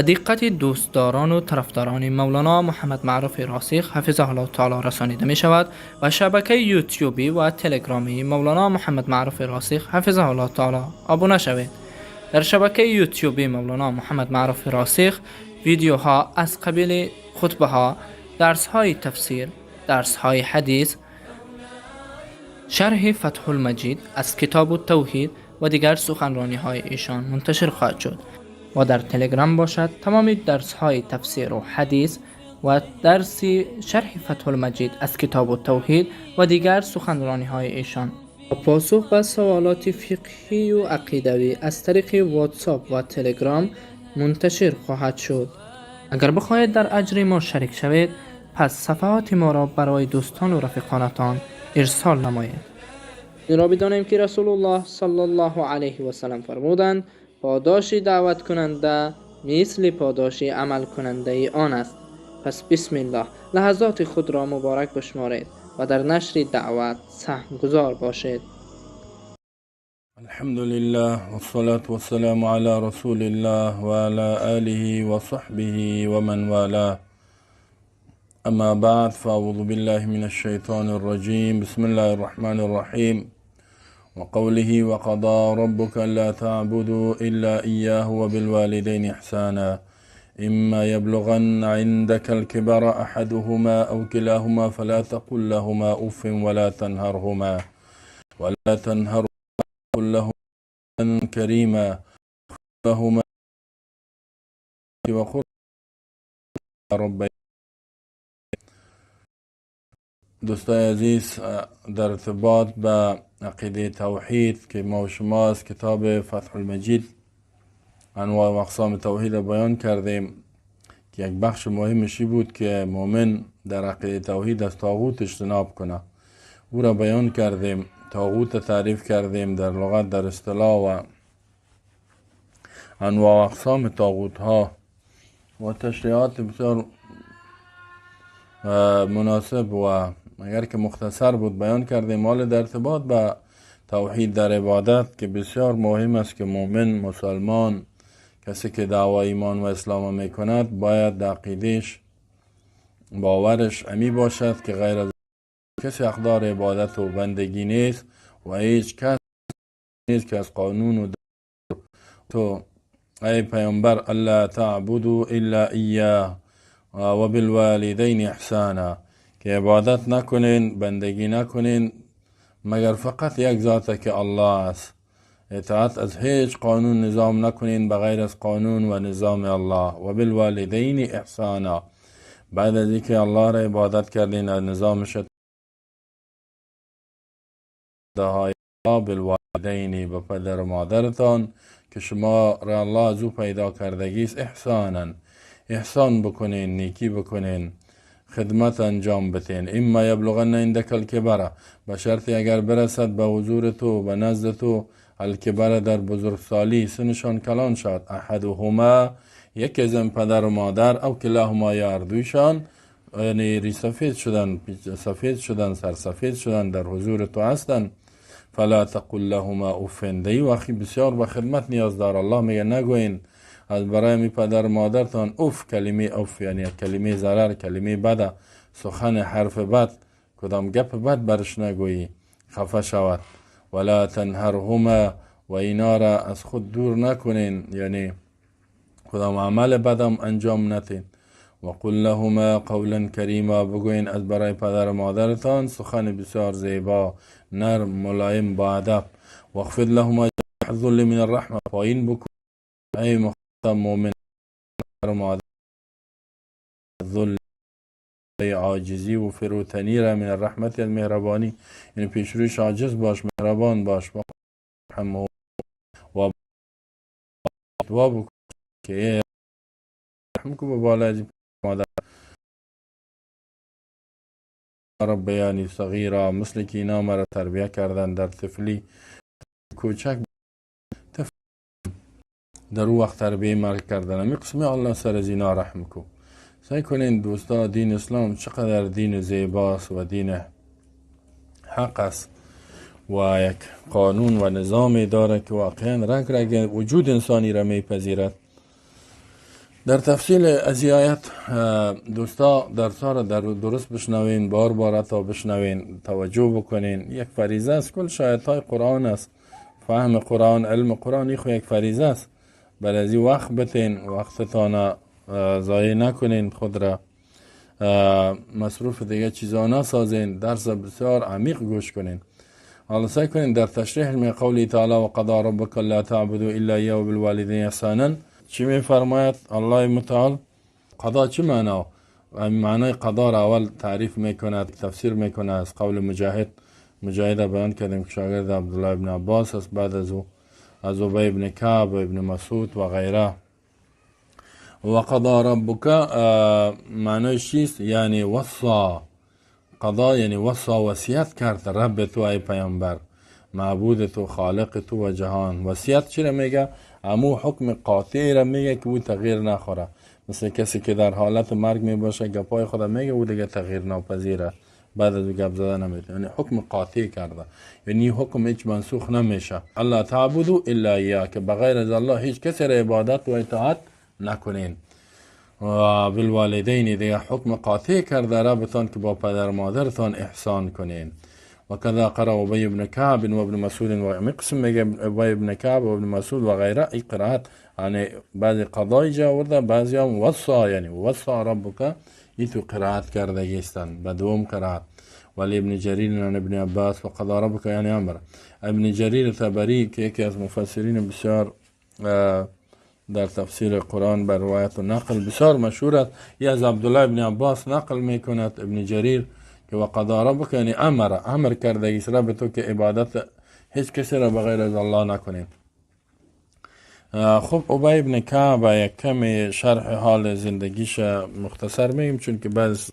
به دقت دوستداران و طرفداران مولانا محمد معروف راسخ حفظه الله تعالی رسانیده می شود و شبکه یوتیوبی و تلگرامی مولانا محمد معروف راسخ حفظه الله تعالی آبونه شوید. در شبکه یوتیوبی مولانا محمد معروف راسخ ویدیوها از قبیل خطبه ها، درس های تفسیر، درس های حدیث، شرح فتح المجید از کتاب التوحید و دیگر سخنرانی های ایشان منتشر خواهد شد. و در تلگرام باشد تمام درس های تفسیر و حدیث و درس شرح فتح المجید از کتاب التوحید و دیگر سخنرانی های ایشان و پاسخ به سوالات فقهی و عقیدوی از طریق واتساپ و تلگرام منتشر خواهد شد. اگر بخواهید در اجر ما شریک شوید، پس صفحات ما را برای دوستان و رفیقانتان ارسال نمایید. این را بدانیم که رسول الله صلی الله علیه و سلم فرمودند: پاداش دعوت کننده مثل پاداش عمل کننده آن است. پس بسم الله، لحظات خود را مبارک بشمارید و در نشر دعوت سهم گذار باشید. الحمد لله والصلاة والسلام على رسول الله وعلى آله وصحبه ومن والاه. أما بعد، فأعوذ بالله من الشيطان الرجيم. بسم الله الرحمن الرحيم. وقوله: وقضى ربك ألا تعبدوا إلا إياه وبالوالدين إحسانا إما يبلغن عندك الكبر أحدهما أو كلاهما فلا تقل لهما أف ولا تنهرهما وقل لهما كريما لهما وقل رب. دوستای عزیز، در ارتباط به عقیده توحید که ما و شما از کتاب فتح المجید انواع و اقسام توحید را بیان کردیم که یک بخش مهمشی بود که مؤمن در عقیده توحید از طاغوت اجتناب کنه. او را بیان کردیم، طاغوت تعریف کردیم در لغت، در اصطلاح و انواع و اقسام طاغوت ها و تشریحات بسیار مناسب و اگر که مختصر بود بیان کردیم. مال در ارتباط به توحید در عبادت که بسیار مهم است که مؤمن، مسلمان، کسی که دعوای ایمان و اسلام میکند، باید در عقیدهش، باورش امی باشد که غیر از کسی حقدار عبادت و بندگی نیست و هیچ کس نیست که از قانون و تو ای پیامبر الا تعبدوا الا ایاه و بالوالدین احسانا، که عبادت نکنین، بندگی نکنین مگر فقط یک ذات که الله است. اطاعت از هیچ قانون، نظام نکنین بغیر از قانون و نظام الله. و بالوالدین احسانا، بعد از اینکه الله را عبادت کردین، از نظامش بالوالدین، به پدر و مادرتان که شما را الله از او پیدا کردگی است، احسانا، احسان بکنین، نیکی بکنین، خدمت انجام بتین. اما یبلغن عندك الکبر، به شرطی اگر برسد به حضور تو، به نزد تو، الکبر، در بزرگسالی، سنشان کلان شد، احدهما، یکی از پدر و مادر، او کلاهما، یا هردویشان، یعنی ریش سفید شدن، سفید شدن، سرسفید شدن، در حضور تو هستن، فلا تقل لهما اف. دی وقتی بسیار به خدمت نیاز دار. الله میگه نگوین از برای می پدر مادرتان اف. کلمه اف یعنی کلمه ضرر، کلمه بده، سخن، حرف بد، کدام گپ بد برش نگویی خفه شود. ولا تنهرهما، و اینا را از خود دور نکنین، یعنی کدام عمل بدم انجام نتین. و قل لهما قولا کریما، بگوین از برای پدر و مادرتان سخن بسیار زیبا، نرم، ملایم، با ادب. واخفض لهما جناح الذل من الرحمه، پایین بکن ای مخاطب مؤمن و مادر ذل، عاجزی و فروتنی را، من الرحمت، المهربانی، یعنی پیش رویش عاجز باش، مهربان باش. و دعا بکن که رحم کو به بالای مادر ربیانی صغیرا، مثل که اینا مرا تربیه کردن در طفلی کوچک، در او وقت تربیه مرا کردن، امی قسمی الله سر از اینا رحم کو. سعی کنین دوستا، دین اسلام چقدر دین زیباست و دین حق است و یک قانون و نظامی داره که واقعا رگ رگ وجود انسانی را میپذیرد. در تفصیل از آیت دوستا درس را در درست بشنوین، بار بار تا بشنوین، توجه بکنین. یک فریضه است، کل شایت های قرآن است، فهم قرآن، علم قرآن خو یک فریضه است. بر از وقت بتین، وقتتان ضایع نکنین، خود را مصروف دیگه چیزا نسازین، درس بسیار عمیق گوش کنین. حالا سعی کنین در تشریح می قولی تعالی و قضا ربک لا تعبدوا الا ایاه و بالوالدین احسانا چی می فرماید الله متعال؟ قضا چه معنا؟ معنای قضا را اول تعریف میکند، تفسیر میکنه از قول مجاهد. مجاهد بیان کردیم که شاگرد عبدالله ابن عباس است، بعد از او از ابی ابن کعب و ابن مسعود و غیره. و قضا ربک معنایش چیست؟ یعنی وصا. قضا یعنی وصا، وصیت کرد رب تو ای پیامبر، معبود تو، خالق تو و جهان. وصیت چی را میگه؟ امو حکم قاطعی را میگه که او تغییر نخوره. مثل کسی که در حالت مرگ میباشه گپای خود میگه، او دیگه تغییر ناپذیره، بعد از گپ زدن نمیتونه. یعنی حکم قاطع کرده، یعنی حکم هیچ منسوخ نمیشه. الله تعبدوا الا ایاه، که بغیر از الله هیچ کسی را عبادت و اطاعت نکنین. و بالوالدین دیگه حکم قاطع کرده ربتان که با پدر مادرتان احسان کنین. و کذا قرأ ابی بن کعب و ابن مسعود و قسم میگه ابی بن کعب و ابن مسعود و غیره. ای قرائت یعنی بعضی قضای جا آورده، بعضی هم وصا، یعنی وصا ربک ای تو قرائت کرده گیستن به دوم قرائت. ولی ابن جریر عن ابن عباس و قضا ربک یعنی امر. ابن جریر طبری که یکی از مفسرین بسیار در تفسیر قرآن بر روایت و نقل بسیار مشهور است، یه از عبدالله ابن عباس نقل میکند ابن جریر که و قضا ربک یعنی امر، امر کرده گیست رب تو که عبادت هیچ کسی را بغیر از الله نکنید. خب ابی ابن کعب یک کمی شرح حال زندگیش مختصر میگیم، چون که بعض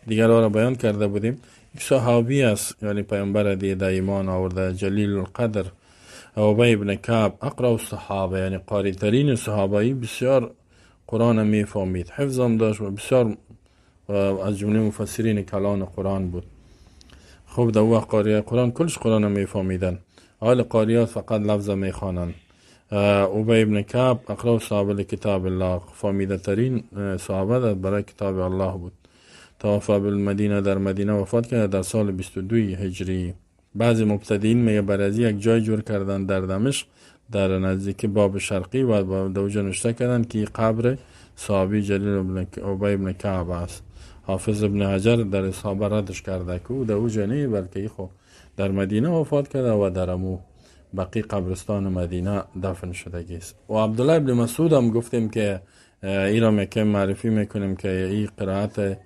دیگرها را بیان کرده بودیم. یک صحابی است، یعنی پیامبر دیگه در ایمان آورده، جلیل القدر ابی ابن کعب، اقرأ الصحابه، یعنی قاری ترین صحابایی، بسیار قرآن میفهمید، حفظ هم داشت و بسیار از جمله مفسرین کلان قرآن بود. خب در وقت قاری قرآن کلش قرآن میفهمیدن، حال قاریات فقط لفظ میخوانند. ابی ابن کعب اقرأ الصحابه لکتاب الله، فهمیده ترین صحابه برای کتاب الله بود. توفى بالمدینه، در مدینه وفات کرد در سال 22 هجری. بعضی مبتدیین میگه برازی یک جای جور کردن در دمشق در نزدیک باب شرقی و دوجه نوشته کردن که قبر صحابی جلیل ابی ابن کعب است. حافظ ابن حجر در اصحابه ردش کرده که او دوجه نه، بلکه خو در مدینه وفات کرده و در امو بقی قبرستان مدینه دفن شده است. و عبدالله ابن مسعود هم گفتیم که ای را میکم معرفی میکنیم که ای قرائت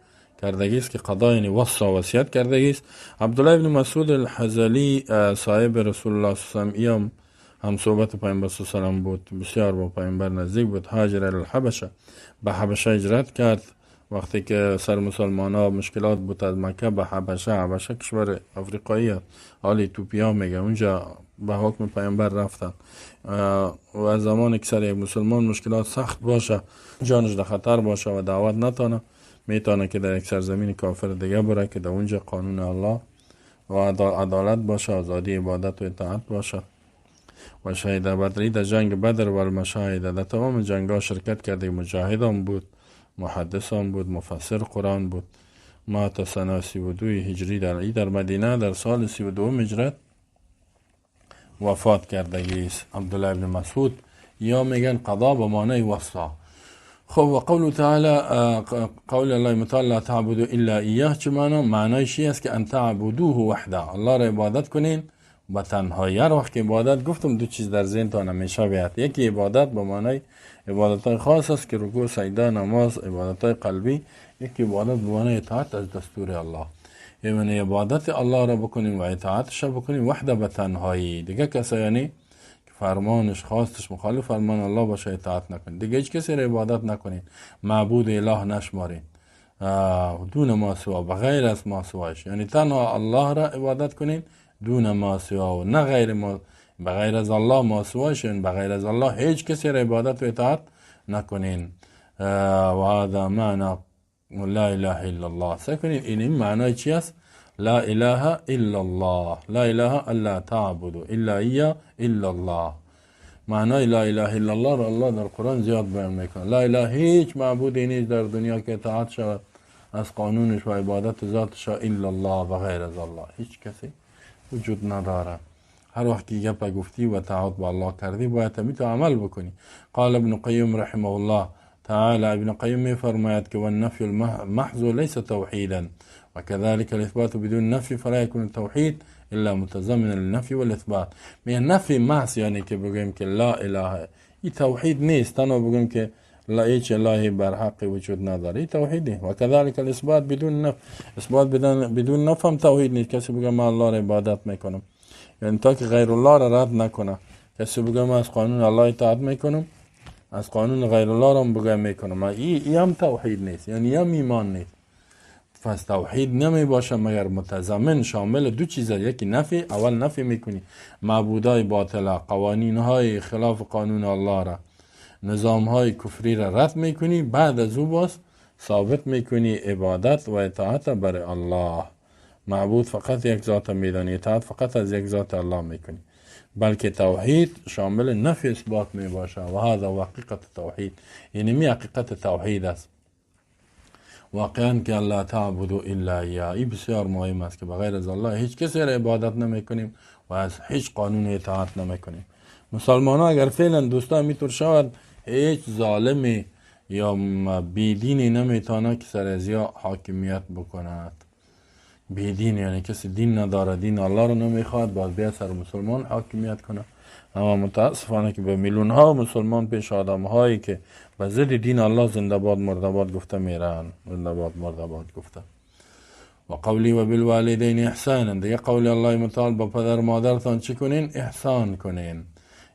کردگی است که قضا یعنی وصا، وصیت کردگی است. عبدالله ابن مسعود الحزلی صاحب رسول الله صلی الله علیه و سلم هم صحبت پیامبر صلی الله علیه و سلم بود، بسیار با پیامبر نزدیک بود. هاجر الحبشه، به حبشه هجرت کرد وقتی که سر مسلمان ها مشکلات بود از مکه به حبشه. حبشه کشور افریقایی است، حال ایتوپیا میگه، اونجا به حکم پیامبر رفتن. و از زمان که سر یک مسلمان مشکلات سخت باشه، جانش در خطر باشه و دعوت نتانه، میتونه که در یک سرزمین کافر دیگه بره که در اونجا قانون الله و عدالت باشه، آزادی عبادت و اطاعت باشه. و شهید بدری، در جنگ بدر و المشاهده، در تمام جنگ ها شرکت کرده، مجاهد هم بود، محدث هم بود، مفسر قرآن بود. مات سنه 32 هجری در مدینه در سال 32 هجرت وفات کردگی است عبدالله ابن مسعود. یا میگن قضا به معنی وصا. خب و قول تعالی، قول الله متعال لا تعبدوا الا ایاه، چه معنا؟ معنایش است که ان تعبدوه وحده، الله را عبادت کنین با تنهایی. هر وقت که عبادت گفتم دو چیز در ذهنتان همیشه بیاد، یکی عبادت به معنای عبادت خاص است که رکوع، سجده، نماز، عبادت قلبی، یکی عبادت به معنای اطاعت از دستور الله، یعنی عبادت الله را بکنیم و اطاعتش را بکنیم وحده به تنهایی. دیگه کسی یعنی فرمانش خواستش مخالف فرمان الله باشه اطاعت نکنید، دیگه هیچ کسی را عبادت نکنید، معبود اله نشمارید، دون ما سوا، بغیر از ما سوایش، یعنی تنها الله را عبادت کنید دون ما سوا و نه غیر ما، بغیر از الله ما سوایش، یعنی بغیر از الله هیچ کسی را عبادت و اطاعت نکنین. و هذا معنی لا اله الا الله. سعی کنید این معنای چی است؟ لا اله الا الله، لا اله الا تعبدوا الا ایاه الا الله. معنای لا اله الا الله را الله در قرآن زیاد بیان میکنه. لا اله، هیچ معبودی نیست در دنیا که اطاعت شود از قانونش و عبادت ذاتش الا الله و غیر از الله، هیچ کسی وجود نداره. هر وقت که گپ گفتی و تعهد با الله کردی باید همی تو عمل بکنی. قال ابن قیم رحمه الله تعالى، ابن قیم میفرماید که والنفی المحض ليس توحیدا وكذلك الاثبات بدون نفی فلا يكون التوحید الا متضمنا للنفی والاثبات. میگه نفی محض یعنی که بگوییم که لا اله، این توحید نیست، تنها بگوییم که لا هیچ الهی بر حق وجود نداره، این توحید نیست. و كذلك الاثبات بدون نفی، اثبات بدون نفی هم توحید نیست. کسی بگه من الله را عبادت میکنم، یعنی تا که غیر الله را رد نکنه، کسی بگه من از قانون الله اطاعت میکنم، از قانون غیر الله را هم بگه میکنم، این هم توحید نیست، یعنی هم ایمان نیست. پس توحید نمی باشه مگر متضمن شامل دو چیز، یکی نفی، اول نفی میکنی معبودای باطله، قوانین های خلاف قانون الله را، نظام های کفری را رد میکنی، بعد از او باز ثابت میکنی عبادت و اطاعت برای الله. معبود فقط یک ذات میدانی، اطاعت فقط از یک ذات الله میکنی، بلکه توحید شامل نفی اثبات می باشه. و هذا حقیقت توحید، یعنی می حقیقت توحید است. واقعا که الله تعبدوا الا ایاه، این بسیار مهم است که بغیر از الله هیچ کسی را عبادت نمیکنیم و از هیچ قانون اطاعت نمیکنیم. مسلمان ها اگر فعلا دوستان میتور شود، هیچ ظالمی یا بیدینی نمیتونه که سر از یا حاکمیت بکند. بیدین یعنی کسی دین نداره، دین الله رو نمیخواد، باید بیا سر مسلمان حاکمیت کنه. اما متاسفانه که به میلیون ها مسلمان پیش آدم هایی که به ضد دین الله زنده باد مرده باد گفته میرن، زنده باد مرده باد گفته. و قولی و بالوالدین احسانا، دیگه قول الله متعال با پدر مادرتان چی کنین؟ احسان کنین.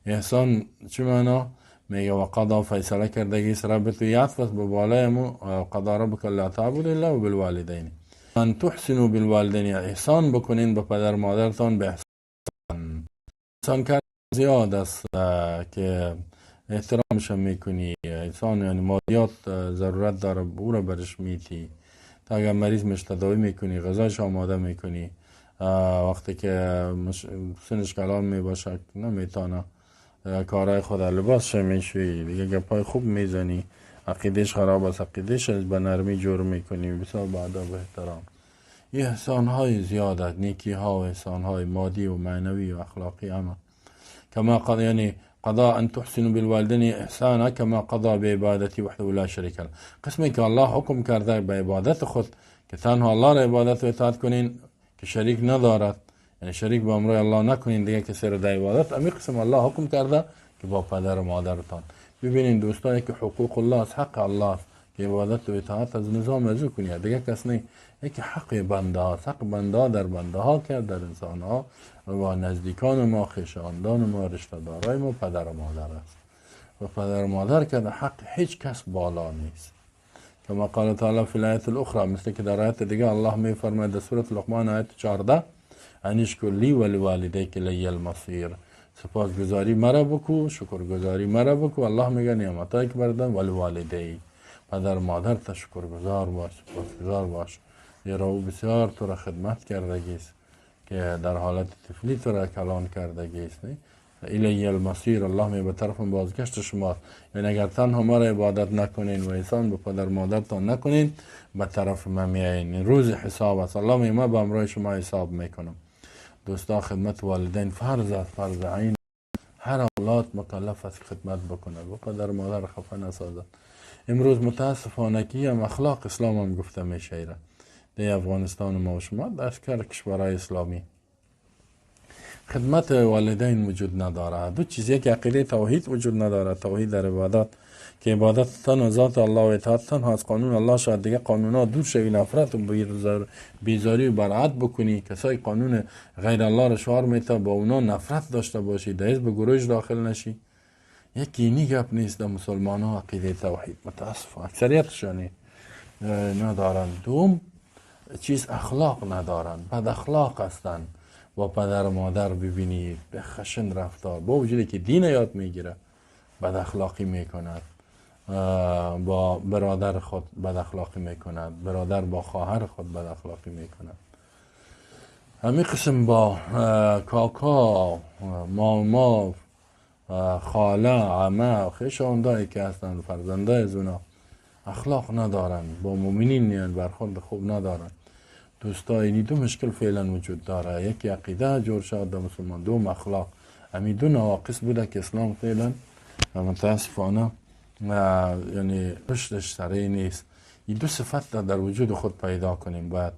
احسان چی معنا؟ میگه و قضا فیصله کردگی رب تو یعطف به بالای مو قضا ربک لا تعبد الا بالوالدین، ان تحسنوا بالوالدین، احسان بکنین به پدر مادرتان. به احسان، احسان کرد زیاد است که احترامش میکنی. احسان یعنی مادیات ضرورت داره او را برش میتی، تا اگر مریض مش تداوی میکنی، غذایش آماده میکنی، وقتی که سنش کلان میباشه نمیتونه کارهای خود، لباسش میشویی، دیگه گپای خوب میزنی، عقیدهش خراب است عقیدهش به نرمی جور میکنی، بسیار با ادب و احترام. این احسان های زیاد است، نیکی ها و احسان های مادی و معنوی و اخلاقی همه. كما قضى، يعني قضاء أن تحسنوا بالوالدين إحسانا كما قضى بعبادتي وحده لا شريك له. قسمی که الله حکم کرده به عبادت خود که تنها الله را عبادت و اطاعت کنین که شریک ندارد، یعنی شریک با امرای الله نکنین دیگه کسی را در عبادت. امی قسم الله حکم کرده که با پدر و مادرتان. ببینین دوستانی که حقوق الله است، حق الله است که عبادت و اطاعت از نظام از او کنید، دیگه کس نی. یکی حق بنده ها، حق بنده ها در بنده ها که در انسان ها و نزدیکان ما، خویشاوندان ما، رشته دارای ما، پدر و مادر است. و پدر و مادر که در حق هیچ کس بالا نیست. کما قال تعالی فی الآیة الاخرى، مثل که در آیت دیگه الله می فرماید در سورة لقمان آیت 14، ان اشکر لی و لوالدیک الی المصیر، سپاسگزاری مرا بکو، شکرگزاری مرا بکو. الله میگه نعمتایی که بردن و لوالدیک، پدر مادر تا شکرگزار باش، سپاسگزار باش، زیرا او بسیار تو را خدمت کردگی است که در حالت طفلی تو را کلان کردگی است. الی المصیر، الله می به طرف بازگشت شماست. یعنی اگر تنها ما را عبادت نکنین و احسان به پدر مادرتان نکنین، به طرف من میایین، روز حساب است. الله می ما به امرای شما حساب میکنم. دوستا خدمت والدین فرض است، فرض عین. هر اولاد مکلف است خدمت بکنه و پدر مادر خفه نسازد. امروز متاسفانه که هم اخلاق اسلام هم گفته میشه در افغانستان ما و شما، در کشورهای اسلامی خدمت والدین وجود نداره. دو چیز، یک عقیده توحید وجود نداره، توحید در عبادت که عبادت تنها ذات الله و اطاعت تنها از قانون الله شاید، دیگه قانون ها دور شوی، نفرت و بیزاری و برعت بکنی. کسای قانون غیر الله را شعار میته با اونا نفرت داشته باشی، در حزب گروهش داخل نشی. یکی نی گپ نیست در مسلمان ها عقیده توحید، متاسفانه اکثریتشان ندارن. دوم چیز اخلاق ندارن، بد اخلاق هستند. با پدر و مادر ببینید به خشن رفتار، با وجودی که دین یاد میگیره بد اخلاقی میکند، با برادر خود بد اخلاقی میکند، برادر با خواهر خود بد اخلاقی میکند. همین قسم با کاکا، ماما، خاله، عمه، خویشاوندایی که هستند، فرزندای از اونا اخلاق ندارن، با مؤمنین نیان، برخورد خوب ندارن. دوستای اینی دو مشکل فعلا وجود داره، یکی عقیده جور شد در مسلمان، دوم اخلاق. امی دو نواقص بوده که اسلام فعلا متاسفانه یعنی پشتش سری نیست. این دو صفت در وجود خود پیدا کنیم، باید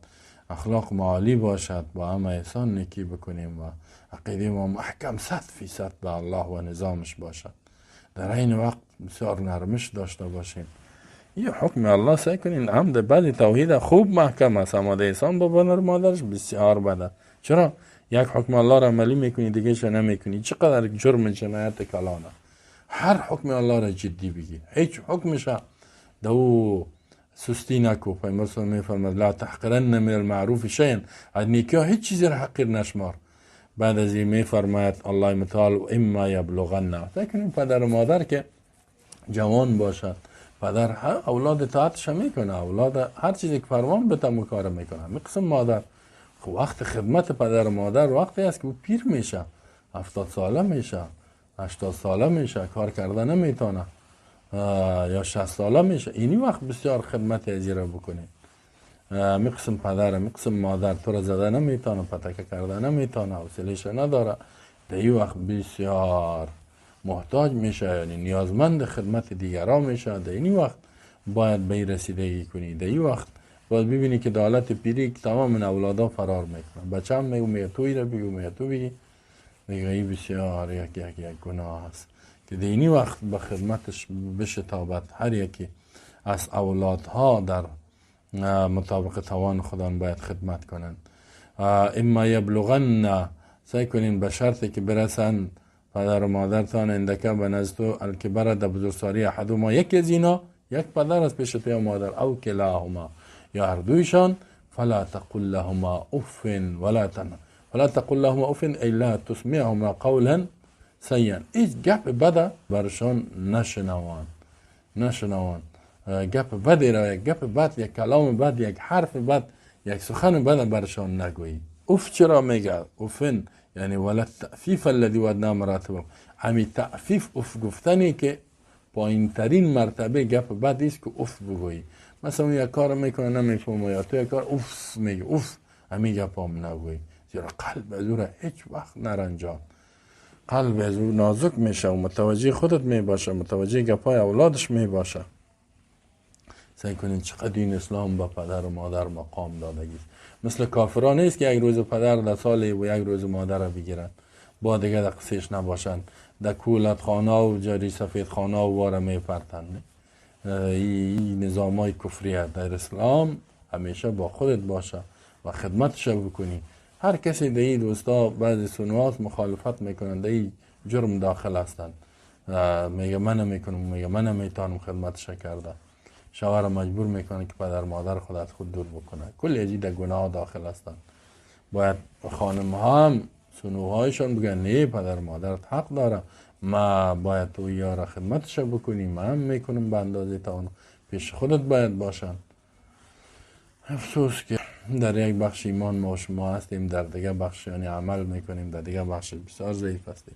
اخلاق معالی باشد، با همه احسان نیکی بکنیم و عقیده ما محکم 100% به الله و نظامش باشد. در این وقت بسیار نرمش داشته باشیم. یه حکم الله سعی کنین هم در بعد توحید خوب محکم است، اما در احسان با پدر مادرش بسیار بده. چرا؟ یک حکم الله را عملی میکنی دیگه نمیکنی، چقدر جرم جنایت کلانه. هر حکم الله را جدی بگیر، هیچ حکمش دو سستی نکو. پیامبر صلی الله علیه و میفرماد لا تحقرن من المعروف شیئا، از نیکی ها هیچ چیزی را حقیر نشمار. بعد از این میفرماید الله متعال اما یبلغن. سعی کنیم پدر و مادر که جوان باشد، پدر هر اولاد اطاعتش میکنه، اولاد هر چیزی که فرمان بده کار میکنه. می قسم مادر خب وقت خدمت پدر و مادر وقتی است که او پیر میشه، 70 ساله میشه، 80 ساله میشه، کار کرده نمیتونه، یا 60 ساله میشه. اینی وقت بسیار خدمت ازی را بکنید. می قسم پدر، می قسم مادر تو را زده نمیتونه، پتکه کرده نمیتونه، حوصله‌اش نداره. در این وقت بسیار محتاج میشه، یعنی نیازمند خدمت دیگران میشه. در این وقت باید به این رسیدگی کنی. در این وقت باید ببینی که دولت پیری که تمام اولادا فرار میکنن، بچه هم میگه تو ایره بگو، میگه تو بگی، میگه این بسیار یک یک یک گناه است که در این وقت به خدمتش بشتابد. هر یکی از اولادها در مطابق توان خودان باید خدمت کنند. اما یبلغن، سعی کنین به شرطی که برسن پدر و مادرتان اندکه به نزد الکبر در بزرگسالی احدهما، یکی از اینا، یک پدر از پیش تو یا مادر، او کلاهما یا هر دویشان، فلا تقل لهما اف ولا تن فلا تقل لهما اف ای لا تسمعهما قولا سیئا. هیچ گپ بد برشان نشنوان، نشنوان گپ بدی را، یک گپ بد، یک کلام بد، یک حرف بد، یک سخن بد برشان نگویی. اف چرا میگه افن؟ یعنی ولا التأفیف الذی ودنا مراتبه، همی تأفیف اف گفتنی که پایین ترین مرتبه گپ بد است که اف بگویی. مثلا یک کار میکنه نمیفهمه، یا تو یک کار اف میگه، اف، همی گپ هم نگویی، زیرا قلب از او را هیچ وقت نرنجان. قلب از او نازک میشه و متوجه خودت میباشه، متوجه گپای اولادش میباشه. سعی کنین چقدر این اسلام به پدر و مادر مقام دادگی است. مثل کافران نیست که یک روز پدر در سال و یک روز مادر را بگیرن، با دیگه در قصهش نباشن، در کولت خانه و جاری سفید خانه و واره میپرتن. این نظام های کفریه. در اسلام همیشه با خودت باشه و خدمتش بکنی. هر کسی در این دوستا بعضی سنوات مخالفت میکنن، در این جرم داخل هستن، میگه من نمیکنم، میگه من نمیتونم خدمتش کرده، شوهر مجبور میکنه که پدر مادر خود از خود دور بکنه. کل ازی در گناه داخل هستن. باید خانم ها هم سنوهایشان بگن نه پدر مادرت حق داره، ما باید تو یارا خدمتش بکنی، من هم میکنم به اندازه تا پیش خودت باید باشن. افسوس که در یک بخش ایمان ما شما هستیم، در دیگه بخش یعنی عمل میکنیم، در دیگه بخش بسیار ضعیف هستیم.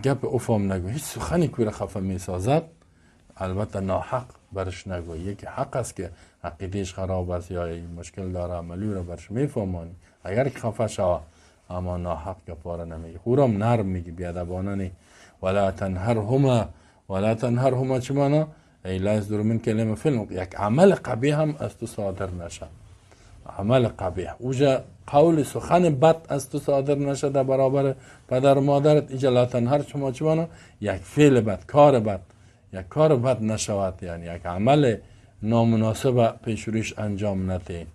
گپ افام نگو، هیچ سخنی که خفه میسازد البته ناحق برش نگو. یکی حق است که عقیدهش خراب است یا مشکل داره، عملی رو برش میفهمانی اگر که خفه شوه، اما ناحق گپا نمیگه، خورم نرم میگی، بیادبانه نی. ولا تنهرهما، ولا تنهرهما چه معنا؟ ای لا یصدر من کلمه فعل، یک عمل قبیح هم از تو صادر نشه. عمل قبیح اوجا قول سخن بد از تو صادر نشه در برابر پدر و مادرت. ایجا لا تنهر شما چه معنا؟ یک فعل بد، کار بد، یک کار بد نشود، یعنی یک عمل نامناسب پیش رویش انجام نده.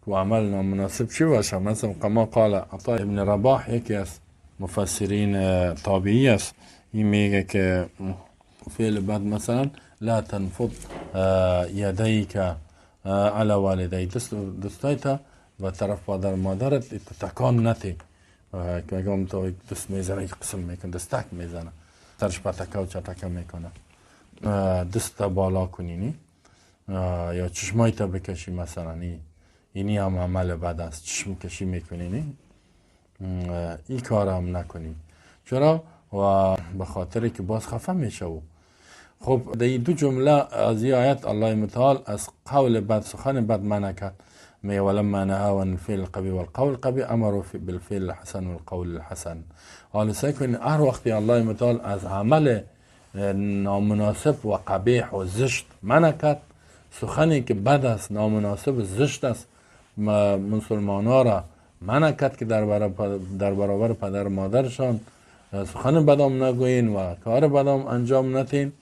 که عمل نامناسب چی باشه؟ مثلا کما قال عطا ابن رباح، یکی از مفسرین تابعی است، این میگه که فعل بد مثلا لا تنفض یدیک علی والدی، دستایت به طرف پدر مادرت تکان نتی، که میگم تو دست میزنه یک قسم میکنه، دستک میزنه، سرش پتکه و چتکه میکنه، دست بالا کنی نی، یا چشمایت بکشی مثلا، اینی هم عمل بد است، چشم کشی میکنی نی، این کار هم نکنی. چرا؟ و به خاطر که باز خفه میشه. خب در این دو جمله از این آیت الله متعال از قول بد، سخن بد منع کرد. می ولما نهى عن الفعل القبیح والقول القبیح امروا بالفعل الحسن والقول الحسن. حالا سعی کنید هر وقتی الله متعال از عمل نامناسب و قبیح و زشت منع کرد، سخنی که بد است، نامناسب و زشت است، مسلمان ها را منع کرد که در برابر پدر و مادرشان سخن بدام نگوین و کار بدام انجام نتین،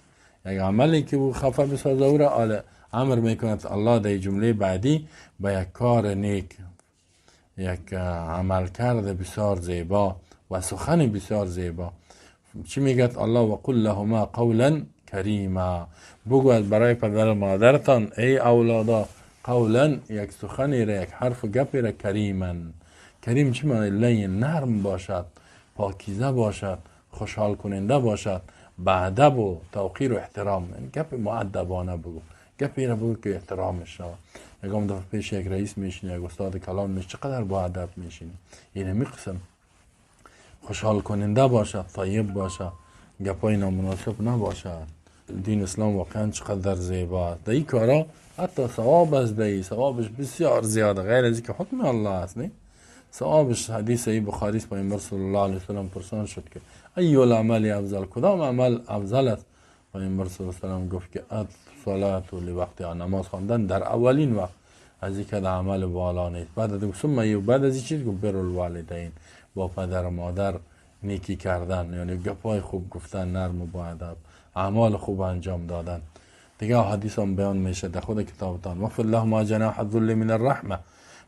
یک عملی که او خفه بسازه او را امر میکند الله در جمله بعدی به یک کار نیک، یک عمل کرده بسیار زیبا و سخن بسیار زیبا. چی میگد الله؟ و قل لهما قولا کریما. بگو برای پدر و مادرتان ای اولادا قولا، یک سخنی را، یک حرف و گپی را، کریما. کریم چی معنی؟ لین، نرم باشد، پاکیزه باشد، خوشحال کننده باشد، با ادب و توقیر و احترام. یعنی گپ مؤدبانه بگو، گپی را بگو که احترامش شود. یکم دفعه پیش یک رئیس میشینی، یک استاد کلان میشینی، چقدر با ادب میشینی. این همی قسم خوشحال کننده باشد، طیب باشد، گپای نامناسب نباشد. دین اسلام واقعا چقدر زیبا است. در این کارا حتی ثواب است، در ثوابش بسیار زیاده، غیر از اینکه حکم الله است. نه ثوابش حدیث ای بخاری است، پیامبر صلی الله علیه و سلم پرسان شد که ای العمل افضل، کدام عمل افضل است؟ پیامبر صلی الله علیه و سلم گفت که الصلاه لوقتها، نماز خواندن در اولین وقت، از اینکه عمل بالا نیست. بعد از ثم بعد از این چیز گفت بر الوالدین، با پدر و مادر نیکی کردن، یعنی گپای خوب گفتن، نرم و با ادب، اعمال خوب انجام دادن. دیگه حدیث هم بیان میشه در خود کتابتان، وخفض لهما جناح الذل من الرحمه،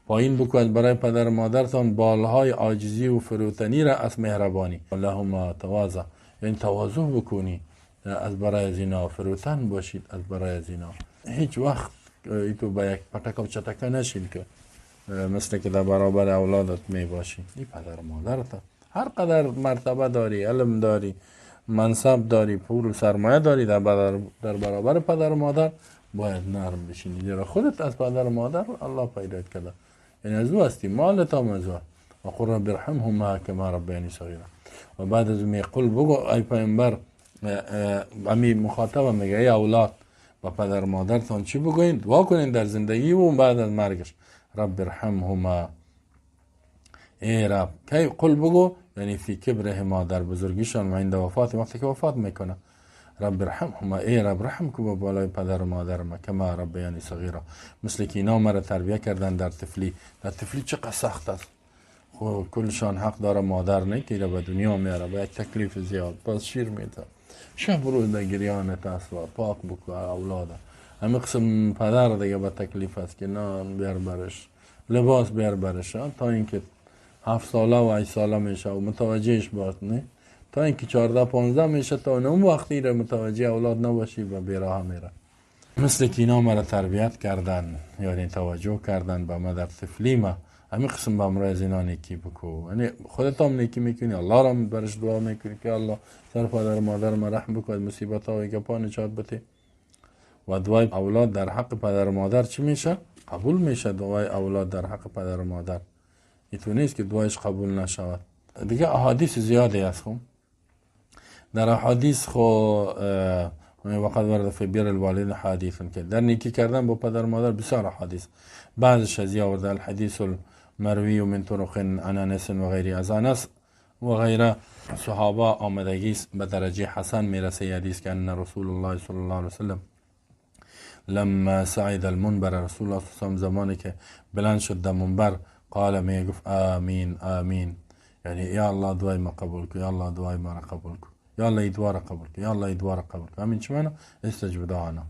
پایین بکن برای پدر و مادرتان بالهای عاجزی و فروتنی را از مهربانی. لهما تواضع، یعنی تواضع بکنی از برای از اینا، فروتن باشید از برای از اینا. هیچ وقت ای تو با یک پتک و چتکه نشین که مثل که در برابر اولادت می باشی. این پدر و مادرت هر قدر مرتبه داری، علم داری، منصب داری، پول و سرمایه داری، در برابر پدر و مادر باید نرم بشینی، زیرا خودت از پدر و مادر الله پیدا کرده، یعنی از او هستی، مالت هم از او. و قل رب ارحمهما کما ربیانی صغیرا. و بعد از می قل بگو ای پیامبر، امی مخاطب میگه ای اولاد، با پدر مادرتان چی بگوین؟ دعا کنین در زندگی و بعد از مرگش، رب ارحمهما، ای رب. کی قل بگو؟ یعنی فی کبرهما، در بزرگیشان، و عند وفات، وقتی که وفات میکنه، رب ارحمهما، ای رب رحم کو به بالای پدر و مادر ما، کما ربیانی صغیرا، مثل که اینا مرا تربیه کردن در طفلی. در طفلی چقدر سخت است، خب کلشان حق داره مادر نه که به دنیا میاره با یک تکلیف زیاد، باز شیر میده، شب روز در گریانت است و پاک بکو اولاده. همه قسم پدر دیگه با تکلیف است که نان بیار برش، لباس بیار برش، تا اینکه 7 ساله و 8 ساله میشه و متوجهش باش، نه تا اینکه 14 15 میشه، تا اون وقتی را متوجه اولاد نباشی و بیراه میره. مثل که اینا مرا تربیت کردن، یعنی توجه کردن به ما در طفلی ما، همین قسم به امرای از اینا نیکی بکو. یعنی خودت هم نیکی میکنی، الله را برش دعا میکنی که الله سر پدر مادر ما رحم بکن، مصیبت ها و گپا نجات بده. و دعای اولاد در حق پدر و مادر چی میشه؟ قبول میشه. دعای اولاد در حق پدر و مادر ایتو نیست که دعایش قبول نشود. دیگه احادیث زیادی هست. خب در احادیث خو وقد ورد فی بر الوالدین حدیث که در نیکی کردن با پدر و مادر بسیار احادیث، بعضش از آورده الحدیث المروی من طرق عن انس و غیره، از انس و غیره صحابه آمدگی به درجه حسن میرسه حدیث که ان رسول الله صلی الله علیه وسلم لما صعد المنبر، رسول الله صلی الله علیه وسلم زمانی که بلند شد در منبر، قال میگفت آمین آمین، یعنی یا الله دعای ما قبول کن، یا الله دعای ما را قبول کن، یا الله دعا را قبول کن، یا الله دعا را قبول کن. آمین چه معنی؟ استجب دعانا.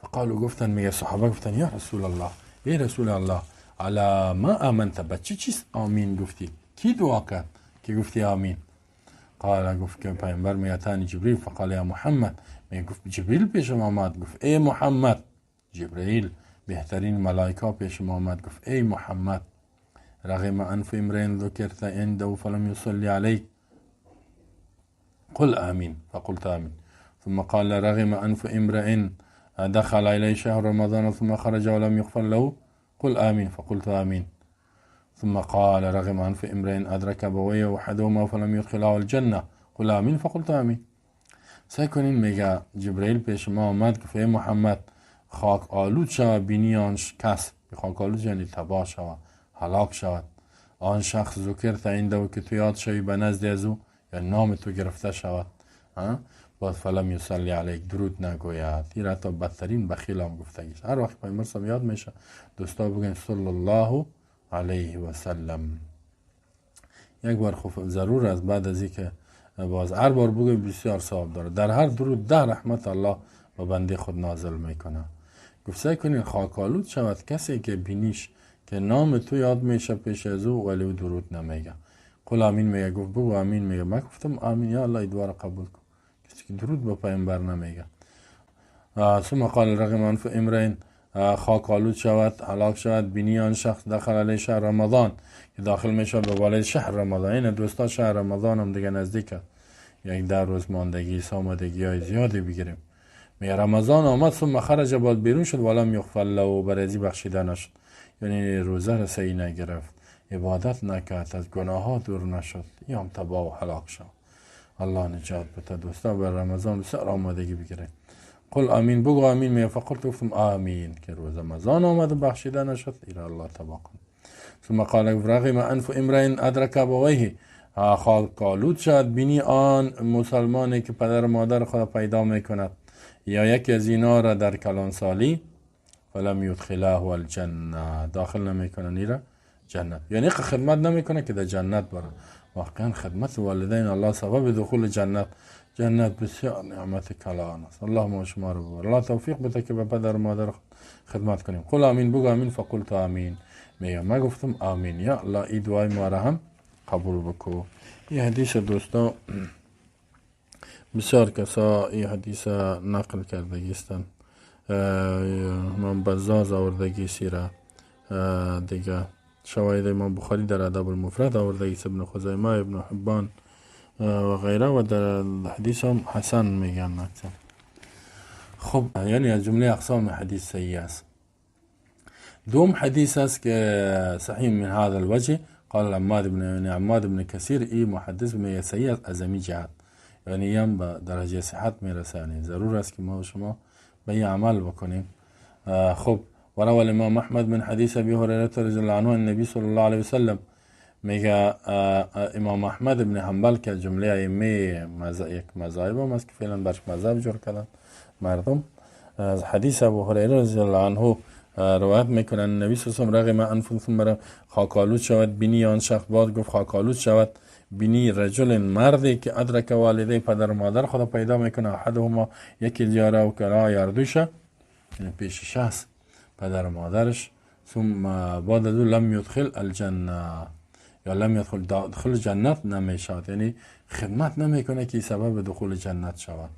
فقالوا گفتن، میگه صحابه گفتن یا رسول الله، ای رسول الله، علی ما آمنت، به چی چیز آمین گفتی؟ کی دعا کرد که گفتی آمین؟ قال گفت که پیامبر میگه اتانی جبریل فقال یا محمد، میگه گفت جبریل پیشم آمد، گفت ای محمد، جبرئیل بهترین ملائکه پیشم آمد، گفت ای محمد، رغم انف امرئ ذکرت عنده فلم يصلي عليك قل آمين فقلت آمين. ثم قال رغم أنف امرئ دخل إليه شهر رمضان ثم خرج ولم يغفر له قل آمين فقلت آمين. ثم قال رغم أنف امرئ أدرك أبويه أحدهما فلم يدخله الجنة قل آمین فقلت آمین. سعی کنین، میگه جبرئیل پیش ما آمد گفت ای محمد خاک آلود شود بینی آن کس، خاک آلود یعنی تباه شود، هلاک شود آن شخص، ذکرت عنده که تو یاد شوی به نزد از او، یا نام تو گرفته شود، باز فلم یصلی علیک، درود نگوید. این حتی بدترین بخیل هم گفتگیش. هر وقت پیامبر صلی یاد میشه دوستا بگن صلی الله علیه و سلم یک بار، خب ضرور است بعد از اینکه باز هر بار بگوی بسیار ثواب داره. در هر درود 10 رحمت الله به بنده خود نازل میکنه. گفت سعی کنین خاک آلود شود کسی که بینیش که نام تو یاد میشه پیش از او ولی او درود نمیگه. قل آمین میگه، گفت بگو آمین میگه. من گفتم آمین یا الله دوباره قبول کن. کسی که درود به پیامبر نمیگه. ثم قال رغم انف امرئ، خاک آلود شود، هلاک شود بینی آن شخص دخل علیه شهر رمضان، که داخل میشه به بالای شهر رمضان. این دوستا شهر رمضان هم دیگه نزدیکه، یک 10 روز ماندگی آمادگی های زیادی بگیریم. میگه رمضان آمد، ثم خرج، بعد بیرون شد، ولم یغفر له، برازی بخشیده نشد، یعنی روزه را صحیح نگرفت، عبادت نکرد، از گناه ها دور نشد، یا هم تباه و هلاک شد. الله نجات بده. دوستا بر رمضان بسیار آمادگی بگیریم. قل آمین، بگو آمین. میگه فقلت، گفتم آمین که روز رمضان آمد و بخشیده نشد، ایره الله تباه کن. ثم قال رغم انف امرئ ادرک ابویه، خاک آلود شد بینی آن مسلمانی که پدر و مادر خود پیدا میکند یا یکی از اینا را در کلانسالی، فلم یدخله الجنه، داخل نمیکنه نیره جنت، یعنی خدمت نمیکنه که در جنت بره. واقعا خدمت والدین الله سبب دخول جنت، جنت بسیار نعمت کلان است. الله ما شما رو ببر، الله توفیق بده که به پدر و مادر خدمت کنیم. قل آمین، بگو آمین. فقلت آمین، میگم من گفتم آمین. یا الله ای دعای ما را هم قبول بکو. این حدیث دوستا بسیار کسا این حدیث نقل کردگیستن، امام بزاز آوردگی سیره، دیگه شواهد امام بخاری در ادب المفرد آوردگی، ابن خزیمه، ابن حبان و غیره، و در حدیث هم حسن میگن. خب یعنی از جمله اقسام حدیث صحیح است. دوم حدیث است که صحیح من هذا الوجه. قال عماد بن عماد بن کثیر، ای محدث میگه صحیح است از این جهت، یعنی هم به درجه صحت میرسه، یعنی ضرور است که ما و شما به این عمل بکنیم. خب وروى الامام احمد من حدیث ابي هريره رضی الله عنه النبي صلی الله علیه وسلم، میگه امام احمد بن حنبل که جمله ائمه یک مذاهب هم است که فعلا برش مذهب جور کردن مردم، از حدیث ابو هریره رضی الله عنه روایت میکنن نبی صلی الله علیه و رغم انف ثم خاک آلود شود بینی آن شخص، بعد گفت خاک آلود شود بینی رجل، مردی که ادرک والده، پدر و مادر خود پیدا میکنه، احدهما یکی زیاره و کلا یاردوشه، یعنی پیشش هست پدر و مادرش، ثم بعد از لم یدخل الجنه، یا لم یدخل، داخل جنت نمیشود، یعنی خدمت نمیکنه که سبب دخول جنت شود.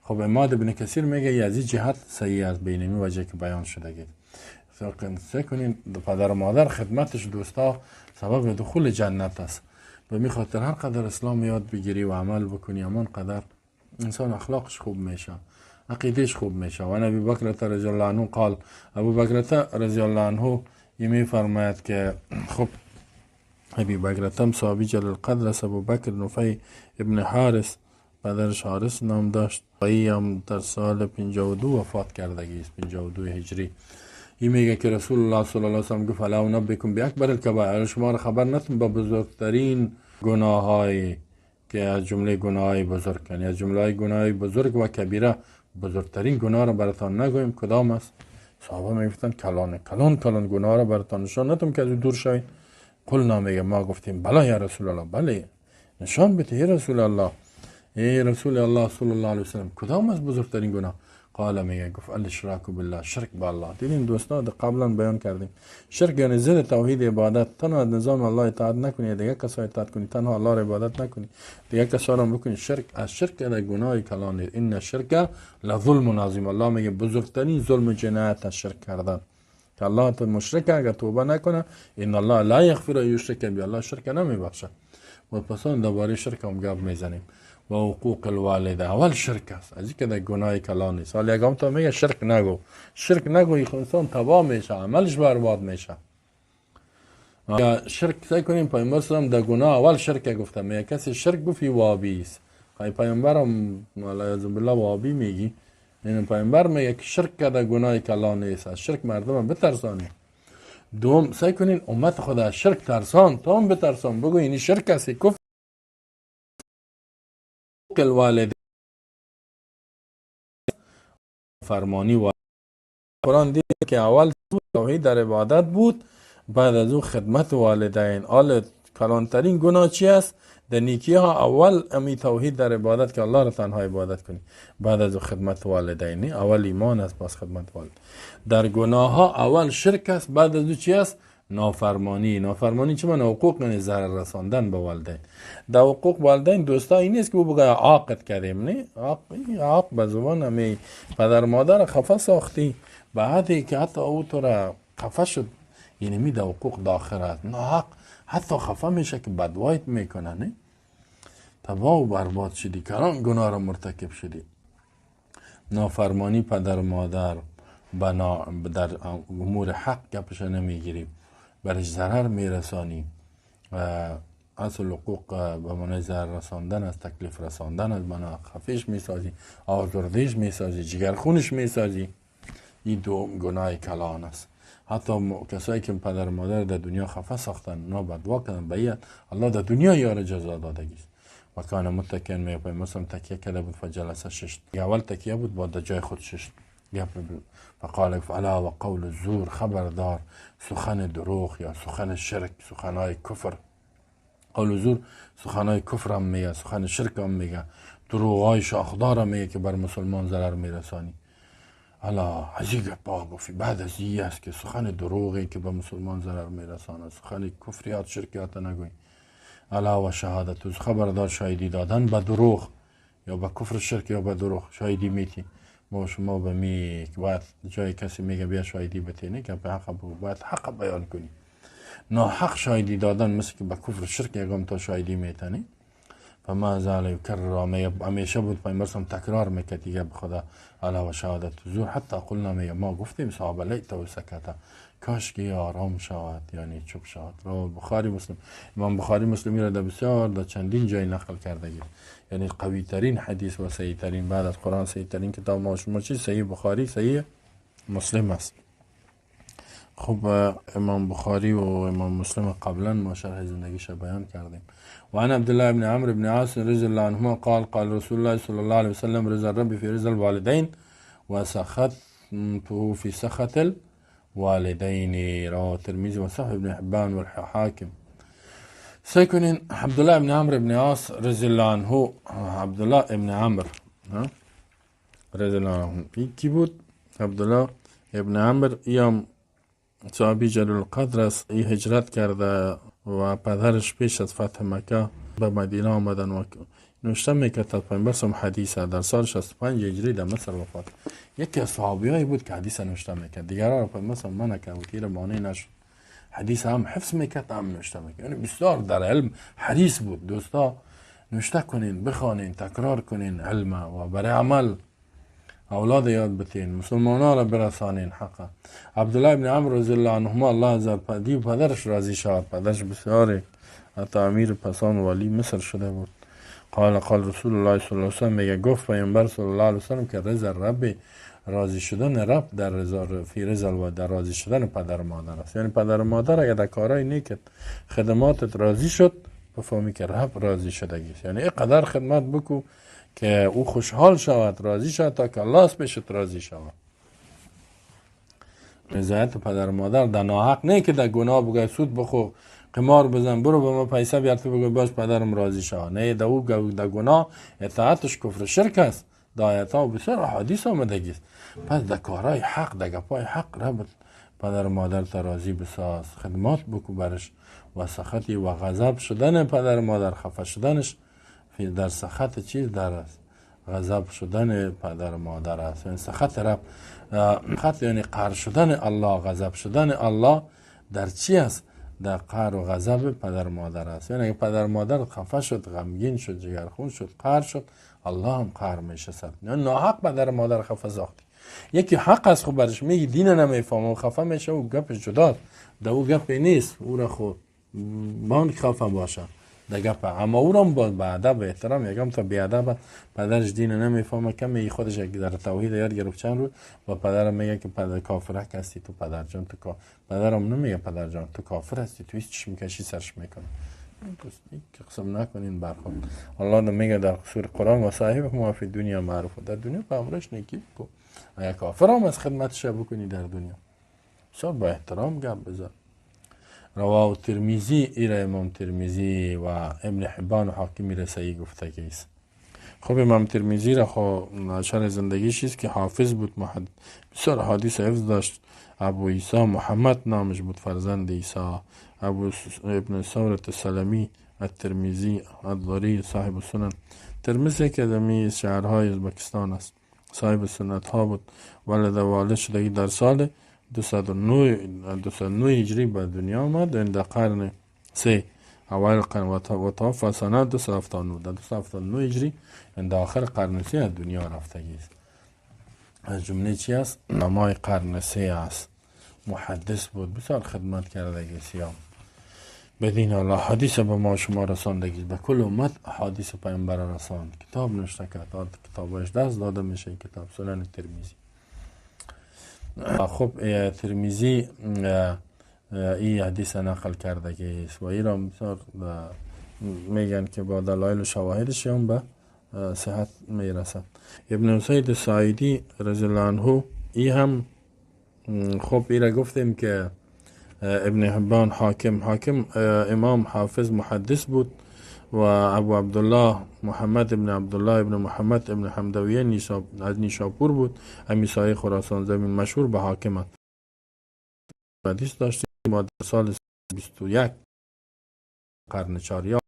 خب عماد بن کثیر میگه از این جهت صحیح است، بینمی وجه که بیان شده. سعی کنین پدر و مادر خدمتش دوستا سبب دخول جنت است. به می خاطر هر قدر اسلام یاد بگیری و عمل بکنی، همان قدر انسان اخلاقش خوب میشه، عقیدهش خوب میشه. و ابی بکر رضی الله عنه قال، ابو بکر رضی الله عنه می فرماید که خب ابی بکر صحابی جلیل القدر است، ابو بکر نفی ابن حارث، پدرش حارث نام داشت، ای هم در سال 52 وفات کردگی است، 52 هجری. این میگه که رسول الله صلی الله علیه و سلم گفت الا انبئکم باکبر الکبائر، شما را خبر نتون با بزرگترین گناه‌های که از جمله گناه‌های بزرگ، یعنی از جمله گناه‌های بزرگ و کبیره بزرگترین گناه را براتان نگویم کدام است؟ صحابه میگفتن کلان کلان کلان گناه را براتان نشان ندم که از دور شوید. قلنا، میگه ما گفتیم بله یا رسول الله، بله نشان بده ای رسول الله، ای رسول الله صلی الله علیه و سلم کدام از بزرگترین گناه؟ قال، میگه گفت الاشراک بالله، شرک با الله. دیدیم دوستان قبلا بیان کردیم شرک یعنی ضد توحید عبادت، تنها از نظام الله اطاعت نکنی، دیگه کسا اطاعت کنی، تنها الله را عبادت نکنی، دیگه کسا را بکنی. شرک از شرک در گناه کلان، ان الشرک لظلم عظیم. الله میگه بزرگترین ظلم جنایت از شرک کردن، که الله تو مشرک اگر توبه نکنه، ان الله لا یغفر ان یشرک به، الله شرک نمیبخشه. و پس درباره شرک هم گپ میزنیم. و حقوق الوالده اول شرک است، از اینکه در گناه کلان نیست. حالا یکم تا میگه شرک نگو، شرک نگو، انسان تباه میشه، عملش برباد میشه. شرک سعی کنیم پیامبر صلی الله در گناه اول شرک گفته، میگه کسی شرک گفت وابی است، پیامبرم علیه بالله وابی میگی، این پیامبر میگه که شرک کرده گناه کلان نیست، از شرک مردم بترسانی. دوم سعی کنین امت خود از شرک ترسان، تا هم بترسان، بگو این شرک است، کفر. الوالد فرمانی و قرآن دید که اول توحید در عبادت بود، بعد از او خدمت والدین. آل کلانترین گناه چی است؟ در نیکی ها اول امی توحید در عبادت که الله را تنها عبادت کنی، بعد از او خدمت والدین. اول ایمان است، باز خدمت والد. در گناه ها اول شرک است، بعد از او چی است؟ نافرمانی. نافرمانی چه معنی؟ حقوق، یعنی ضرر رساندن به والدین. در حقوق والدین دوستا این نیست که او بگه عاقد کردیم، نه عاق به زبان همی پدر مادر خفه ساختی، بعدی که حتی او تو را خفه شد، یعنی می در حقوق داخل است. نه حق حتی خفه میشه که بدوایت میکنه، نه تباه و برباد شدی، کلان گناه را مرتکب شدی. نافرمانی پدر مادر بنا در امور حق گپش نمیگیری، برش ضرر میرسانی. اصل حقوق به معنی ضرر رساندن است، تکلیف رساندن است، بنا خفیش میسازی، آزردیش میسازی، جگرخونش میسازی. این دو گناه کلان است. حتی کسایی که پدر مادر در دنیا خفه ساختن، اونا بدوا کردن، به الله در دنیا یار جزا دادگیست. و کان متکن می پیامبر تکیه کرده بود، فجلس ششت. اول تکیه بود، بعد در جای خود ششت. فقال فعلا و قول الزور، خبردار سخن دروغ یا سخن شرک، سخنهای کفر. قول زور سخنهای کفر هم میگه، سخن شرک هم میگه، دروغهای شاخدار هم میگه که بر مسلمان ضرر میرسانی. الا از این گپا گفتی. بعد از این است که سخن دروغی که به مسلمان ضرر میرسانه، سخن کفریات شرکیات نگوی. الا و شهادت، خبردار شاهدی دادن به دروغ یا به کفر شرک یا به دروغ شاهدی میتی. ما شما به می باید جای کسی میگه بیا شاهدی بتینه که به حق بگو، باید حق بیان کنی. ناحق شاهدی دادن مثل که به کفر شرک یگام تا شاهدی میتنی. فما زال یکرر، همیشه بود پیامبر تکرار میکرد دیگه به خدا الا و شهادت زور. حتی قلنا، میگه ما گفتیم صحابه لیت و سکت، کاش که آرام شود، یعنی چوب شود. رواه بخاری مسلم. امام بخاری مسلمی را در بسیار در چندین جای نقل کرده، یعنی قوی ترین حدیث و صحیح ترین بعد از قرآن، صحیح ترین کتاب ما شما چی؟ صحیح بخاری، صحیح مسلم است. خب امام بخاری و امام مسلم قبلا ما شرح زندگیش بیان کردیم. و عن عبد الله بن عمرو بن عاص رضی الله عنهما قال قال رسول الله صلی الله علیه وسلم رضا الرب في رضا الوالدین و سخطه في سخط الوالدین. رواه الترمذی و صحیح ابن حبان والحاکم. سعی کنین عبدالله بن عمرو بن عاص رضی الله عنه، عبدالله بن عمرو رضی الله عنه کی بود؟ عبدالله ابن عمرو یم صحابی جلیل القدر است. ای هجرت کرده و پدرش پیش از فتح مکه به مدینه آمدن و نوشته میکرد تا پیامبر حدیث در سال 65 هجری در مصر وفات. یکی از صحابیایی بود که حدیث نوشته میکرد، دیگران را پیامبر منع کرد و که مانع نشد. حدیث هم حفظ میکرد هم نوشته میکرد، یعنی بسیار در علم حریص بود. دوستا نوشته کنین، بخوانین، تکرار کنین علم و برای عمل اولاد یاد بتین، مسلمان را برسانین حقا. عبدالله بن عمرو رضی الله عنهما الله از پدرش راضی شد، پدرش بسیار حتی امیر پسان والی مصر شده بود. قال قال رسول الله صلی الله علیه وسلم، میگه گفت پیامبر صلی الله علیه وسلم که رضا رب، راضی شدن رب در رضا فی رضا و در راضی شدن پدر و مادر است. یعنی پدر و مادر اگر در کارهای نیکت خدماتت راضی شد، بفهمی که رب راضی شدگی است. یعنی اینقدر خدمت بکو که او خوشحال شود، راضی شود، تا که الله از پیشت راضی شود. رضایت پدر و مادر در ناحق نه که در گناه بگه سود بخو، قمار بزن، برو به ما پیسه بیار، تو بگو باش پدرم راضی شود. نه، در او در گناه اطاعتش کفر شرک است. در آیت ها و بسیار احادیث آمدگی است. پس در کارهای حق، در گپای حق رب پدر و مادر تا راضی بساز، خدمات بکو برش. و سخطی و غضب شدن پدر و مادر، خفه شدنش در سخط چیز در است، غضب شدن پدر و مادر است. یعنی سخط رب، خط یعنی قهر شدن الله، غضب شدن الله در چی است؟ در قهر و غضب پدر و مادر است. یعنی اگه پدر و مادر خفه شد، غمگین شد، جگرخون شد، قهر شد، الله هم قهر میشه سر. یعنی ناحق پدر و مادر خفه ساختی. یکی حق است خب برش میگی دین نمیفهمه و خفه میشه و گپش جداست، در او گپی نیست، او را خود بانک خفه باشه، دگپ. اما او را با ادب و احترام یکم تا بی ادب پدرش دین نمیفهمه، کمی خودش در توحید یاد گرفت چند روز با پدرم میگه که پدر کافر هستی تو پدر جان، تو پدرم نمیگه پدر جان تو کافر هستی، تو هیچ چی میکشی سرش میکنه. که قسم نکنین برخورد. الله میگه در سوره قرآن و صاحب ما فی دنیا معروف، در دنیا به امرش نیکی کو، اگه کافر هم از خدمتش بکنی در دنیا بسیار با احترام گپ بزن. رواه ترمذی، ایره امام ترمذی و ابن حبان و حاکم رسایی گفته که است. خب امام ترمذی را خب شرح زندگیش است که حافظ بود، بسیار حدیث حفظ داشت. ابو عیسی محمد نامش بود، فرزند عیسی، ابو ابن ثورة السلمی الترمذی الضری صاحب السنن. ترمذی که دمی شهرهای ازبکستان است، صاحب سنت ها بود. ولد والد شدگی در سال 209 هجری به دنیا آمد، در قرن سه اول قرن و توفى سنه 279، در 279 هجری در آخر قرن سه از دنیا رفتگی است. از جمله چی است؟ نمای قرن سه است. محدث بود، بسیار خدمت کردگی سیام بدین الله. حدیث به ما شما رساندگی، به کل امت حدیث پیامبر رساند. کتاب نوشته کرد، کتابش دست داده میشه، کتاب سنن ترمذی. خب ترمذی این حدیث نقل کرده که و ایران بسیار میگن که با دلایل و شواهدش هم به صحت میرسد. ابن اسید سعیدی رضی الله عنه ای هم خب ایرا گفتیم که ابن حبان حاکم امام حافظ محدث بود و ابو عبدالله محمد ابن عبدالله ابن محمد ابن حمدویه از نیشاپور بود، امیسای خراسان زمین، مشهور به حاکم است. حدیث داشتیم ما در سال 21 قرن 4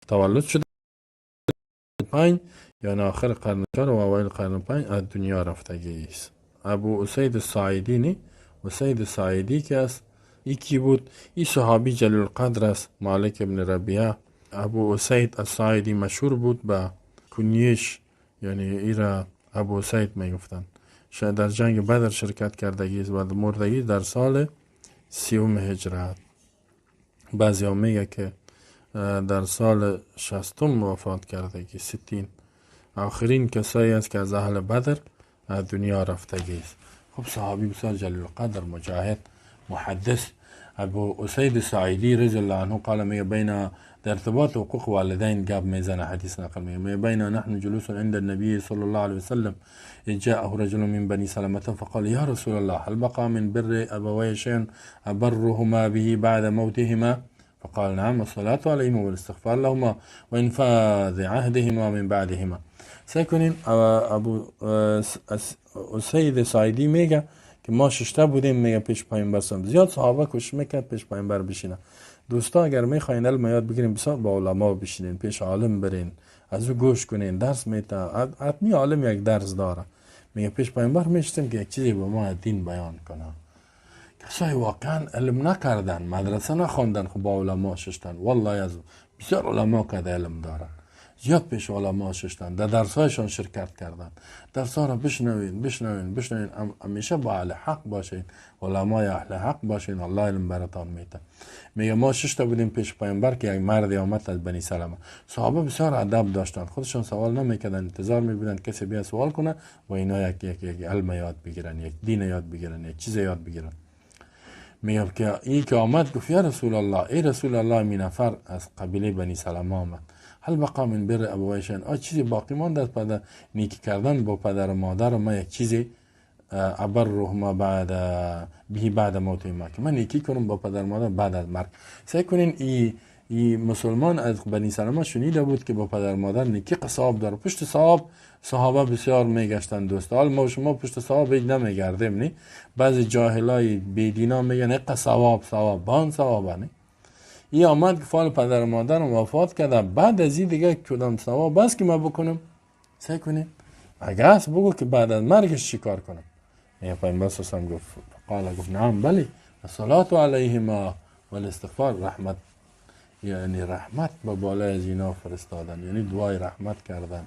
تولد شده، 5 یعنی آخر قرن 4 و اوایل قرن 5 از دنیا رفتگی است. ابو اسید سعیدی نی، اسید سعیدی که است یکی بود، این صحابی جلیل القدر است، مالک ابن ربیعه. ابو اسید السعیدی مشهور بود به کنیش، یعنی ایرا ابو اسید میگفتن. در جنگ بدر شرکت کردگی است و مردگی در سال 30 هجرت. بعضی ها میگه که در سال 60 وفات کردگی، 60. آخرین کسایی است که از اهل بدر از دنیا رفتگی است. خب صحابی بسیار جلیل القدر، مجاهد، محدث. ابو اسید سعیدی رضی الله عنه قال میگه بین در ارتباط حقوق والدین گپ میزنه، حدیث نقل میگه بین نحن جلوس عند النبي صلى الله عليه وسلم جاءه رجل من بني سلمة فقال يا رسول الله هل بقى من بر ابوي شيء ابرهما به بعد موتهما؟ فقال نعم الصلاة عليهما والاستغفار لهما وإنفاذ عهدهما من بعدهما. سعی ابو اسید سعیدی میگه که ما ششته بودیم، میگه پیش پیامبر سلام، زیاد صحابه کوشش میکرد پیش پیامبر بشینه. دوستا اگر میخواین علم یاد بگیرین بسیار با علما بشینین، پیش عالم برین، از او گوش کنین، درس میته. حتمی عالم یک درس داره. میگه پیش پیامبر میشتیم که یک چیزی به ما دین بیان کنه. کسایی واقعا علم نکردن، مدرسه نخوندن، خب با علما ششتن. والله از بسیار علما که علم دارن، زیاد پیش علما ششتن، در درسایشان شرکت کردن. درس‌ها را بشنوین بشنوین بشنوین، همیشه با اهل حق باشین، علمای اهل حق باشین، الله علم براتان میده. میگه ما شش تا بودیم پیش پیامبر که یک مردی آمد از بنی سلمه. صحابه بسیار ادب داشتن، خودشان سوال نمیکردن، انتظار میبودن کسی بیا سوال کنه و اینا یک یک یک علم یاد بگیرن، یک دین یاد بگیرن، یک چیز یاد بگیرن. میگه که این که آمد گفت یا رسول الله، ای رسول الله، می نفر از قبیله بنی سلمه آمد، هل بقا من بر ابویشن، آ چیزی باقی ماند از پدر نیکی کردن با پدر و مادر ما، یک چیزی ابرهما بعد به بعد موت ما، که من نیکی کنم با پدر مادر بعد از مرگ. سعی کنین ای مسلمان از بنی سلمه شنیده بود که با پدر مادر نیکی ثواب داره. پشت ثواب صحابه بسیار میگشتن دوست. حال ما شما پشت ثواب هیچ نمیگردیم، نی؟ بعضی جاهلای بیدینا میگن حق ثواب ثواب بان ثواب نه. ای آمد که فال پدر مادرم وفات کرده، بعد از این دیگه کدام ثواب بس که ما بکنم؟ سعی کنیم اگه هست بگو که بعد از مرگش چیکار کنم. یه پیامبر صلی الله علیه و گفت قال، گفت نعم بلی الصلاة علیهما والاستغفار، رحمت، یعنی رحمت به بالای از اینا فرستادن، یعنی دعای رحمت کردن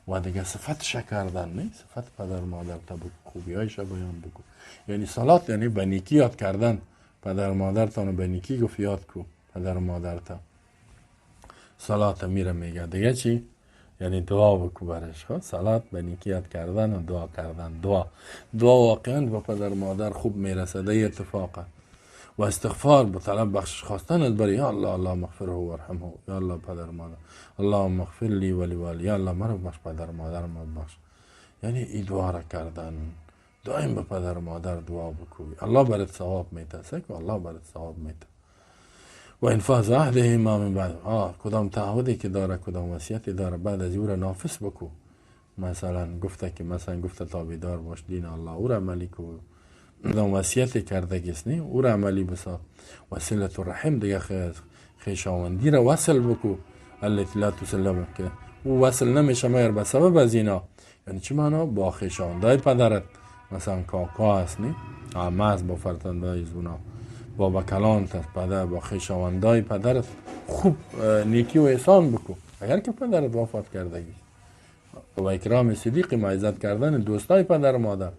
و دیگه صفتش کردن، نه صفت پدر مادر تا بگو، خوبیایش بیان بگو، یعنی صلات یعنی به نیکی یاد کردن پدر مادرتان، به نیکی گفت یاد کو پدر مادرتا. صلات میره میگه دیگه چی؟ یعنی دعا بکو برش. خب صلات به نیکیت کردن و دعا کردن. دعا واقعا به پدر مادر خوب میرسه، ده اتفاقا. و استغفار به طلب بخشش خواستن از برای یا الله، الله مغفره و ارحمه، یا الله پدر مادر، اللهم اغفر لی ولی والی، یا الله مرا بخش، پدر مادر ما بخش. یعنی این دعا را کردن، دائم به پدر مادر دعا بکوی، الله برات ثواب میده. سکو الله برات ثواب میده. و انفاذ عهده ما من بعد، کدام تعهدی که داره، کدام وصیتی داره، بعد از او را نافذ بکو. مثلا گفته که مثلا گفته تابعدار باش دین الله، او را عملی کو. کدام وصیتی کرده گسنی او را عملی بساز. وصلة الرحم دیگه خویشاوندی را وصل بکو، التي لا تسلم، که او وصل نمیشه مگر به سبب از اینا. یعنی چی معنا؟ با خویشاوندای پدرت، مثلا کاکا هست نی، عمه است، با فرزندای زونا، بابا کلانت است، پدر، با خویشاوندای پدرت خوب نیکی و احسان بکو اگر که پدرت وفات کردگی. و اکرام صدیق، معزت کردن دوستای پدر و مادر.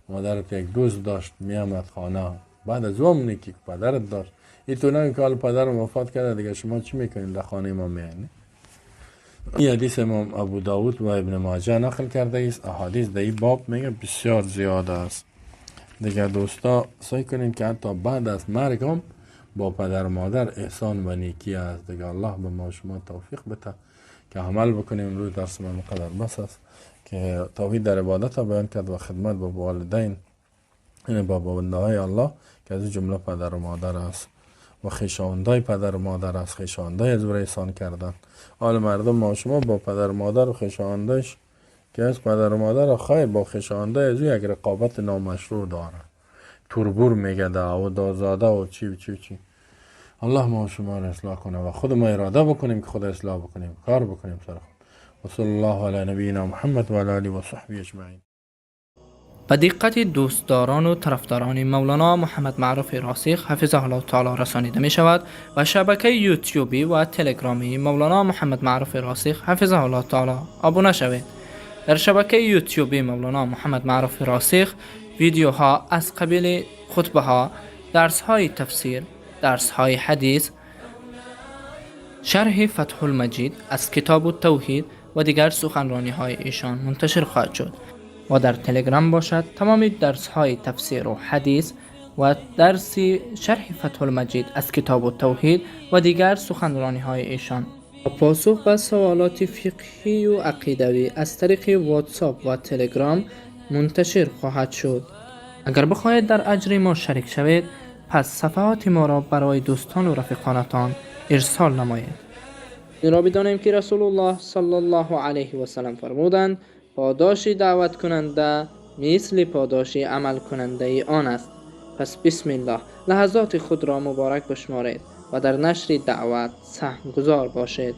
مادرت یک دوست داشت میامد خانه، بعد از اون نیکی که پدرت داشت، این تو نگی که حال پدرم وفات کرده دیگه شما چی میکنین در خانه ما میاین. این حدیث امام ابو داود و ابن ماجه نقل کرده است. احادیث در این باب میگه بسیار زیاد است. دیگه دوستا سعی کنین که حتی بعد از مرگ هم با پدر مادر احسان و نیکی است. دیگه الله به ما شما توفیق بده که عمل بکنیم. امروز درس ما مقدر بس است که توحید در عبادت بیان کرد و خدمت با والدین، یعنی با بنده‌های الله که از جمله پدر و مادر است و خویشاوندای پدر و مادر است، خویشاوندای از او احسان کردن. حال مردم ما شما با پدر و مادر و خویشاوندایش که از پدر و مادر خیر با خویشاوندای از او یک رقابت نامشروع داره، توربور میگه و دازاده و چی و چی و چی. الله ما شما را اصلاح کنه و خود ما اراده بکنیم که خود اصلاح بکنیم، کار بکنیم سر خود. و صلی الله علی نبینا محمد و علی آله و صحبه اجمعین. به دقت دوستداران و طرفداران مولانا محمد معروف راسخ حفظه الله تعالی رسانیده می شود و شبکه یوتیوبی و تلگرامی مولانا محمد معروف راسخ حفظه الله تعالی آبونه شوید. در شبکه یوتیوبی مولانا محمد معروف راسخ ویدیوها از قبیل خطبه ها، درس های تفسیر، درس های حدیث، شرح فتح المجید از کتاب التوحید و دیگر سخنرانی های ایشان منتشر خواهد شد. و در تلگرام باشد تمام درس های تفسیر و حدیث و درس شرح فتح المجید از کتاب التوحید و دیگر سخنرانی های ایشان. و پاسخ به سوالات فقهی و عقیدوی از طریق واتساپ و تلگرام منتشر خواهد شد. اگر بخواهید در اجر ما شریک شوید، پس صفحات ما را برای دوستان و رفیقانتان ارسال نمایید. این را بدانیم که رسول الله صلی الله علیه و سلم فرمودند: پاداش دعوت کننده مثل پاداش عمل کننده آن است. پس بسم الله لحظات خود را مبارک بشمارید و در نشر دعوت سهمگذار باشید.